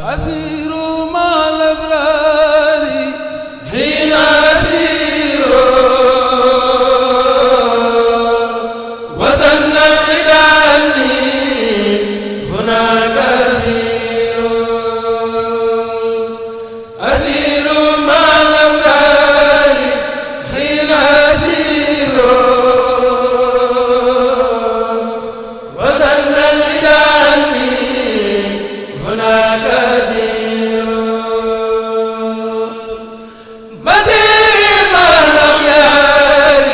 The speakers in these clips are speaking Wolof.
أسير مع الأبرار حين أسير وظن القدامي هناك أسير أسير مع الأبرار حين أسير وظن القدامي هناك أسير بديع مع الأخيار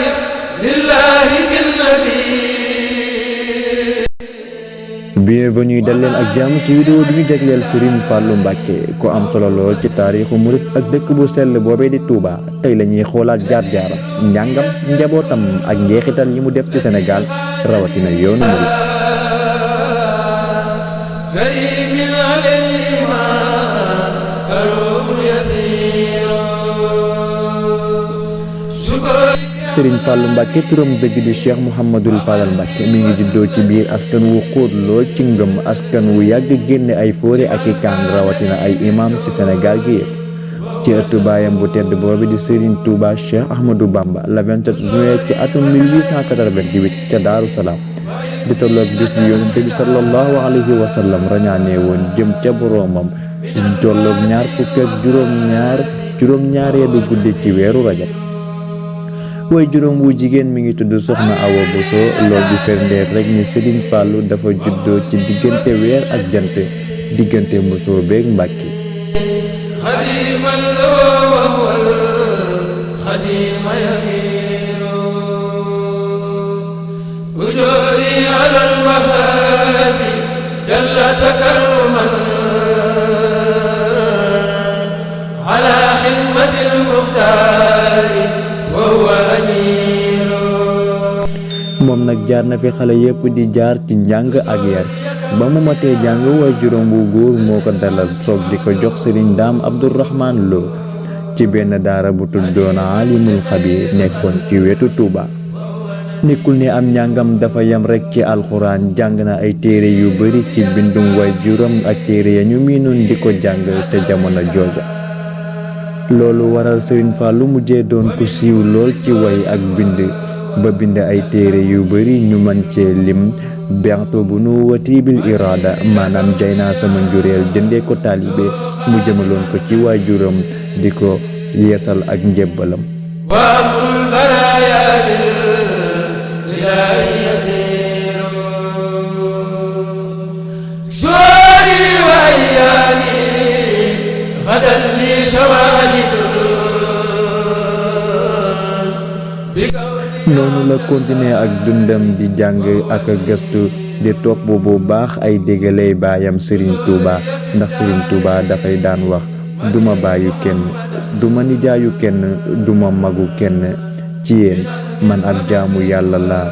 لله بالنبي. Bienvenue dal leen ak jàmm ci vidéo bi ñu jagleel Serigne Fallou Mbacké ko am solo lool ci taarixu murit ak dëkk bu sell boobee di Touba. tey la ñuy xoolaat jaar-jaaram njàngam njabootam ak njeexital yi mu def ci Sénégal rawatina yoonu murit. Serigne Fallou Mbacké turam dëgg di Cheikh Mouhamadoul Fadal Mbacké mi ngi juddoo ci biir askan wu xóot lool ci ngëm, askan wu yàgg génne ay fóore ak i kàng rawatina ay imam ci Sénégal gi yëpp. ci ëttu baayam bu tedd boobu di Serigne Touba Cheikh Ahmadou Bamba le 27 juin ci atum 1898 ca Daaru Salaam di tolloog bis bi Yonent bi sallallahu alayhi wa sallam rañaanee woon jëm ca boroomam di tolloog ñaar fukk ak juróom-ñaareelu guddi ci weeru rajab. way juróom wu jigéen mi ngi tudd Soxna Awa Bousso. lool di firndeel rek ni Serigne Fallou dafa juddoo ci diggante weer ak jant, diggante Bousso beeg Mbacké. moom nag jaar na fi xale yépp di jaar ci njàng ak yar ba mu matee jàng way juróom bu góor moo ko dalal soog di ko jox Serigne Dame Abdourahmane Lo ci benn daara bu tuddoon Alimul Xabir nekkoon ci wetu Touba. nekkul ne am njàngam dafa yam rekk ci alxuraan, jàng na ay téere yu bari ci bindum way juróom ak téere ya ñu miinoon di ko jàng te jamono jooja. loolu waral Serigne Fallou mujjee doon ku siiw lool ci way ak bind ba bind ay téere yu bari ñu mën cee lim Bi'tu bu nu wati bil irada, maanaam jay naa sama njureel jëndee ko taalibe, mu jëmaloon ko ci waajuram di ko yeesal ak njébbalam. noonu la continuer ak dundam di jàng ak gëstu di topp bu baax ay déggalay baayam Serigne Touba, ndax Serigne Touba dafay daan wax duma bàyyu kenn, duma nijaayu kenn, duma magu kenn ci yéen, man ab jaamu yàlla laa.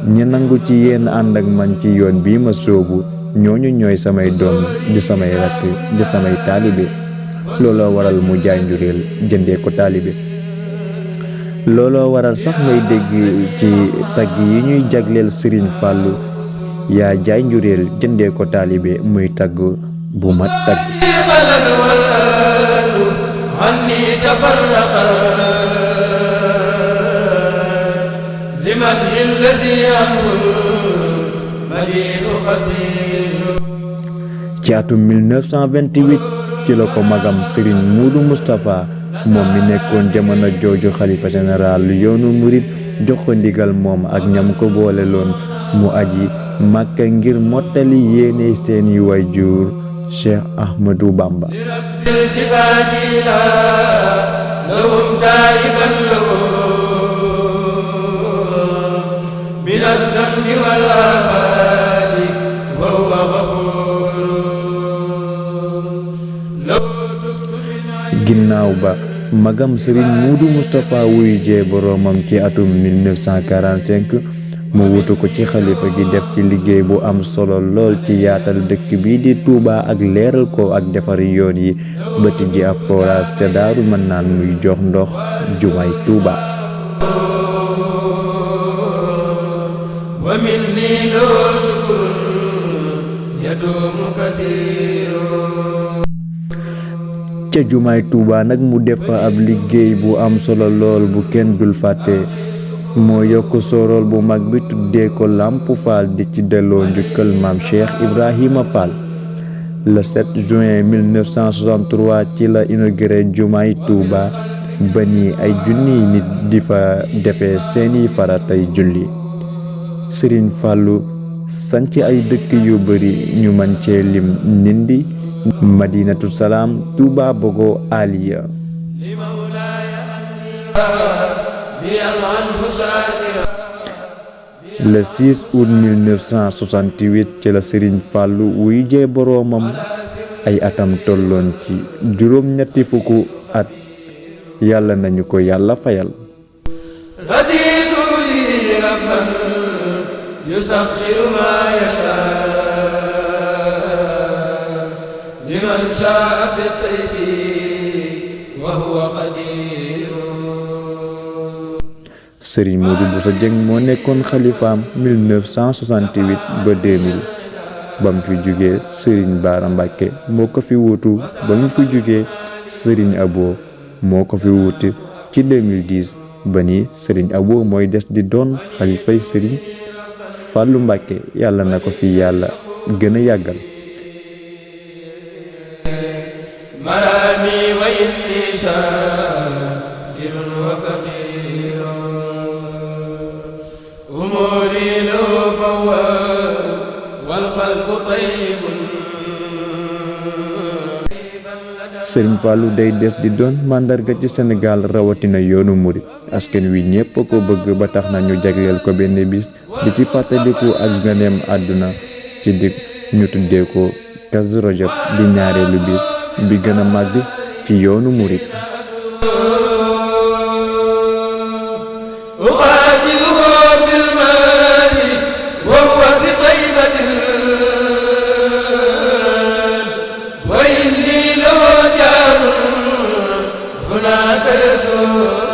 ñi nangu ci yéen ànd ak man ci yoon bii ma soobu ñooñu ñooy samay doom di samay rakk di samay taalibe. looloo waral mu jaay njureel jëndee ko taalibe. looloo waral sax ngay dégg ci tagg yi ñuy jagleel Serigne Fallou, yaa jaay njureel jëndee ko taalibe, muy tagg bu mat tagg. ci atum 1928 ci la ko magam Serigne Moudou Moustapha, moom mi nekkoon jamono jooju xalifa général yoonu murit, jox ko ndigal moom ak ñam ko boole loon mu aji Màkka ngir mottali yéene seen yu waajur Cheikh Ahmadou Bamba. ginnaaw ba magam Serigne Moudou Moustapha wuy jee boroomam ci atum 1945 mu wutu ko ci xalifa gi, def ci liggéey bu am solo lool ci yaatal dëkk bi di Touba ak leeral ko ak defar yoon yi ba tijji ab forage ca Daaru Manaan muy jox ndox jumaay Touba. ومني له شكر يدوم كثير ca jumaay Tuuba nag mu def fa ab liggéey bu am solo lool bu kenn dul fàtte moo yokk sorool bu mag bi tuddee ko Lamp Fall di ci delloo njukkal maam Cheikh Ibrahima Fall. Le 7 juin 1963 ci la inauguré jumaay Tuuba ba ni ay junniy nit di fa defee seeni faratay julli. Sëriñ Fàllu sanc ay dëkk yu bari ñu man cee lim Ndindi, Madinatu Salaam, Tuuba Bogo, Aliya. Le 6 août 1968 ci la Sëriñ Fàllu wuy jee boroomam ay atam tolloon ci juróom-ñetti fukki at. yàlla nañu ko yàlla fayal. raditu li rabban yusakhiru ma yasha liman shaa bi taysir wa huwa qadir. Sëriñ Modou Bousso Dieng moo nekkoon xalifaam 1968 ba 2000 ba mu fi jógee Sëriñ Baara Mbàkke moo ko fi wuutu ba mu fi jógee Sëriñ Abo moo ko fi wuuti ci 2010 ba ni Sëriñ Abo mooy des di doon xalifay Sëriñ Fàllu Mbàkke yàlla na ko fi yàlla gën a yàggal. marami wa inni shakirun wa faqirun umuri lahu fawwad wal qalbu tayyibun. Sëriñ Fallou day des di doon màndarga ci Sénégal rawatina yoonu murit askan wi ñépp ko bëgg ba tax na ñu jagleel ko benn bis di ci fàttaliku ak ganeem àdduna ci dig ñu tuddee ko Kazu Rajab di ñaareelu bis bi gën a màgg ci yoonu murit. هناك يسوع